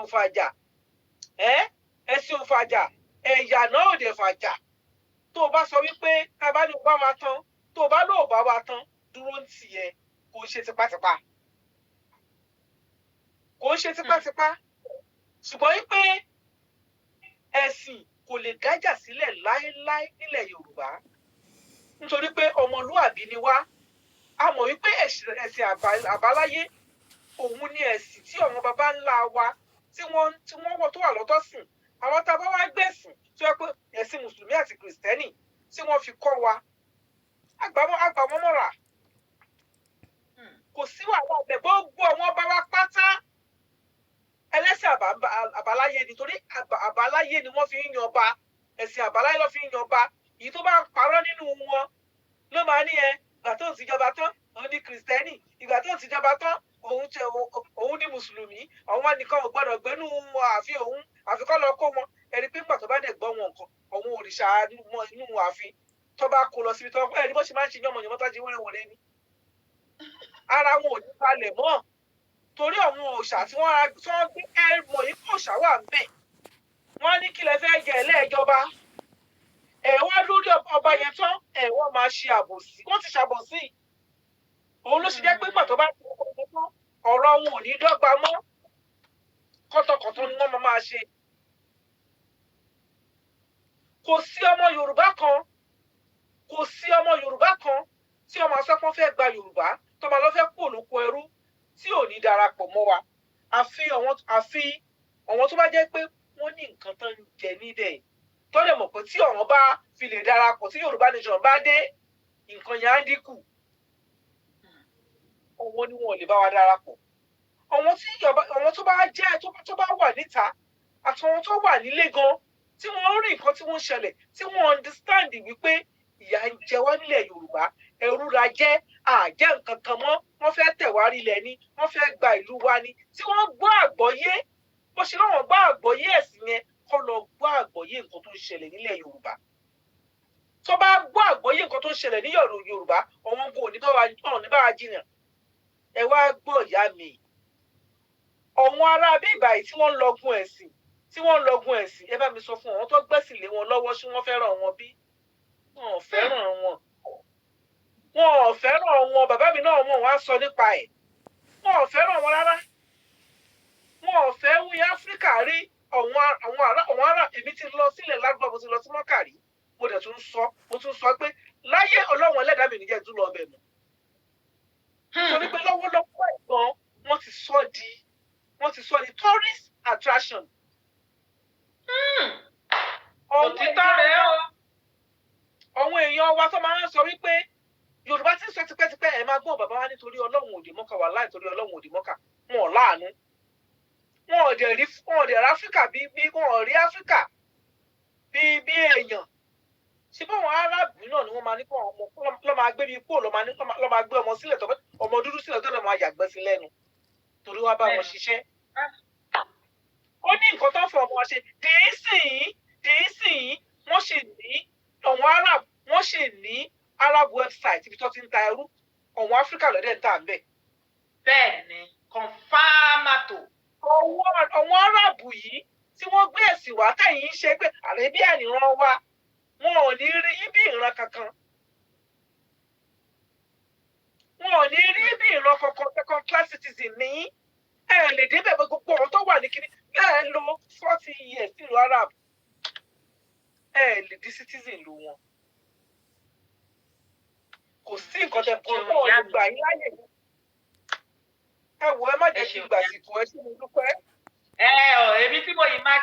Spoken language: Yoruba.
Ò fàjà ẹ, ẹ̀sìn ò fàjà, ẹ̀yà náà ò dẹ̀ fàjà. Tó o bá sọ wípé tá a bá ní o bá wa tán, tó o bá lóò bá wa tán, dúró ń tiẹ̀. Kò ń ṣe tipátipá, kò ń ṣe tipátipá. Ṣùgbọ́n wípé ẹ̀sìn kò lè dájà sílẹ̀ láéláé nílẹ̀ Yorùbá, nítorí pé ọmọlúàbí ni wá. A mọ̀ wípé ẹ̀sìn àbáláyé òun ni ẹ̀sìn tí àwọn baba ńlá wa tí wọ́n wọ̀ tó wà lọ́tọ̀ sìn. Àwọn tá a bá wá gbẹ̀sìn tó yẹ pé ẹ̀sìn Mùsùlùmí àti Kìrìsìtẹ́nì tí wọ́n fi kọ́ wa, àgbàmọ́ mọ́ra, kò sí wàhálà ọbẹ̀. Gbogbo àwọn ọba wa pátá, ẹlẹ́sìn àbáláyé, nítorí àbáláyé ni wọ́n fi ń yan ọba. Ẹ̀sìn àbáláyé ló fi ń yan ọba. Èyí tó bá ń parọ́ nínú wọn ló máa ní ẹ ìgbà tó ń tìjọba tán, òun ní Kìrìsìtẹ́nì, ìgbà tó ń tìjọba tán, òun ní Mùsùlùmí. Àwọn nìkan ò gbọ́dọ̀ gbénú ààfin òun, àfi kọ́ lọ kó wọn. Ẹni pé nígbà tó bá dẹ̀ gbọ́ wọn nǹkan, àwọn òrìṣà inú ààfin tó bá kó lọ síbi tó ẹni bó ṣe máa ń ṣe yánmọ̀yánmọ́ tó ṣe wẹ́rẹ́wẹ̀rẹ́ ni, ara wọn ò ní balẹ̀ mọ́, torí àwọn òòṣà tí wọ́n gbé. Ẹ mọ̀ yìí kó òòṣà wà ń bẹ̀. Wọ́n á ní kí lẹ fẹ́ jẹ ẹlẹ́ẹ̀jọba ẹ̀ wá lórí ọba yẹn tán, ẹ̀ wọ́n máa ṣe àbòsí. Wọ́n ti ṣàbòsí. Òun ló ṣe jẹ́ pé pàtó bá ti ọkọ̀ yẹn tán, ọ̀rọ̀ wọn ò ní dọ́gba mọ́. Kọ́tọ̀kọ̀tọ̀ ni wọ́n máa ṣe. Kò sí ọmọ Yorùbá kan, kò sí ọmọ Yorùbá kan tí ọmọ asọ́pọ́n fẹ́ gba Yorùbá, tó máa lọ fẹ́ kú òlòkù ẹrú, tí ò ní darapọ̀ mọ́ wa, àfi àwọn tó bá jẹ́ pé wọ́n ní nǹkan tó ń jẹ níbẹ̀, tó lè mọ̀ pé tí àwọn bá fi lè darapọ̀, tí Yorùbá nation bá dé, nǹkan yẹn á dínkù. Àwọn ni wọn ò lè bá wa darapọ̀. Àwọn tó bá jẹ́ tó bá wà níta, àtàwọn tó wà nílé gan, tí wọ́n rí nǹkan tí wọ́n ń ṣẹlẹ̀, tí wọ́n understand wípé ìyà ń jẹ wá nílẹ̀ Yorùbá, ẹrú la jẹ́, àjẹ́ nǹkan kan mọ́, wọ́n fẹ́ tẹ̀ wá rí lẹ̀ ni, wọ́n fẹ́ gba ìlú wa ni, tí wọ́n gbọ́ àgbọ́yé bó ṣe láwọn gbọ́ àgbọ́yé ẹ̀sìn yẹn, kọ́ lọ gbọ́ àgbọ́yé nǹkan tó ń ṣẹlẹ̀ nílẹ̀ Yorùbá. Tó bá gbọ́ àgbọ́yé nǹkan tó ń ṣẹlẹ̀ ní Yorùbá, àwọn kò ní bá wa, ní bá wa jiyàn. Ẹ wá gbọ́, ìyá mi, àwọn ará bíbáyìí tí wọ́n ń lọgun ẹ̀sìn, tí wọ́n ń lọgun ẹ̀sìn, ẹ bá mi sọ fún àwọn tó gbẹ̀sìn lé wọn lọ́wọ́, ṣé wọ́n fẹ́ràn wọn bí? Wọn ò fẹ́ràn wọn, wọn ò fẹ́ràn wọn. Bàbá mi náà, wọn wá sọ nípa ẹ̀. Wọn ò fẹ́ràn wọn rárá. Wọn ò fẹ́ wí Áfíríkà rí. Àwọn ará èmi ti lọ sílẹ̀ lágbọ́n, mo ti lọ sí Mọ́kà rí. Mo dẹ̀ tún sọ, mo tún sọ pé láyé, Ọlọ́run ẹlẹ́dàá mi níjẹ́ tún lọ ọbẹ̀ mọ́, torí pé lọ́wọ́lọ́wọ́ ẹ̀gbọ́n, wọ́n ti sọ di tourist attraction. Òtítọ́ rẹ̀ o. Àwọn èèyàn wa tó máa ń sọ wípé Yorùbá ti ń sọ tipẹ́tipẹ́, ẹ̀ máa gbọ́ bàbá wa, nítorí Ọlọ́run òdì mọ́kà wà láì, torí Ọlọ́run òdì mọ́kà. Wọn ò láàánú, wọn ò dẹ̀ rí Áfíríkà bí wọn ò rí Áfíríkà bí èèyàn. Ṣé báwọn Arábù náà ni wọ́n máa ní kó ọmọ lọ́ máa gbé bí kó lọ́ máa ní lọ́ máa gbé ọmọ sílẹ̀ tó ọmọ dúdú sílẹ̀ tó lọ́ máa yàgbẹ́ sí lẹ́nu, torí wọ́n bá wọn ṣiṣẹ́. Ó ní nǹkan tó ń fọ ọmọ ṣe dìísìn. Wọ́n sì ní àwọn Arab, wọ́n sì ní Arab website ibi tó ti ń ta ẹrú. Àwọn Áfíríkà lọ́dẹ̀ ń tà ń bẹ̀. Bẹ́ẹ̀ ni, confirmato. Àwọn Arab yìí tí wọ́n gbé ẹ̀sìn wá, tẹ̀yìn ń ṣe pé Arabia nìran wa, wọn ò ní rí bí ìran kankan, wọn ò ní rí bí ìran kankan. Second class citizen ní ẹ lè débẹ̀. Gbogbo ọ̀rọ̀ tó wà ní kíní ẹ lo 40 years nílùú Arab, ẹ lè di citizen lu wọn. Kò sí nǹkan tẹ kọ́ ọ̀ lè gbà yín láyè. Ẹ wò, ẹ má jẹ́ kí n gbàsìkò. Ẹ ṣé, mo dúpẹ́. Ẹ ọ, èmi tí mo yìí máa.